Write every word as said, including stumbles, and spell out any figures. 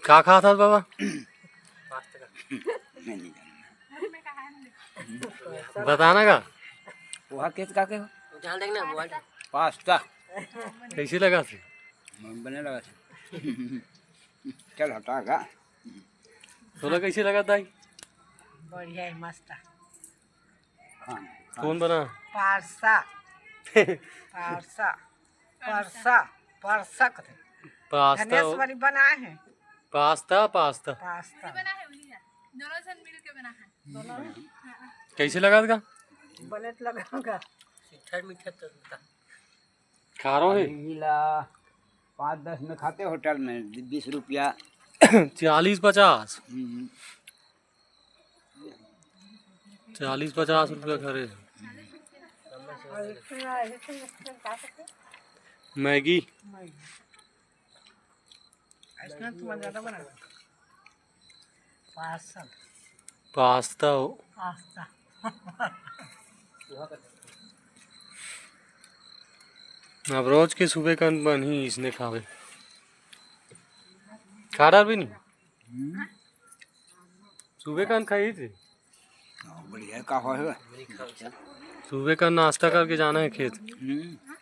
का खात हस बाबा? मैं नहीं जानता। बताना का? पोहा के का के? ध्यान देखना मोबाइल। पास्ता। कैसे लगा थे? बने लगा थे। चल हटा का। तोला कैसे लगा दाई? बढ़िया है, मस्त। खान, खान। कौन बना? पारसा। पारसा। परसा। परसा कथे। पास्ता हो। धनेश्वरी बनाए है। Pasta, pasta. पास्ता। बना है, वही है। दोनों जन मिल के बना है। कैसे लगा था? बने तो लगा होगा। मीठा, मीठा तो था। खारो है। अभी ला पाँच दस में खाते होटल में, बीस रुपया। चालीस पचास। हम्म। चालीस पचास रुपया खरे। मैगी। इसमें थोड़ा ज्यादा बना। पास्ता। पास्ता हो। पास्ता। अब रोज के सुबह का बनही इसने खावे। खा डाल भी नहीं। सुबह का खाई थे। हाँ, बढ़िया का हो है। सुबह का नाश्ता करके जाना है खेत। हम्म।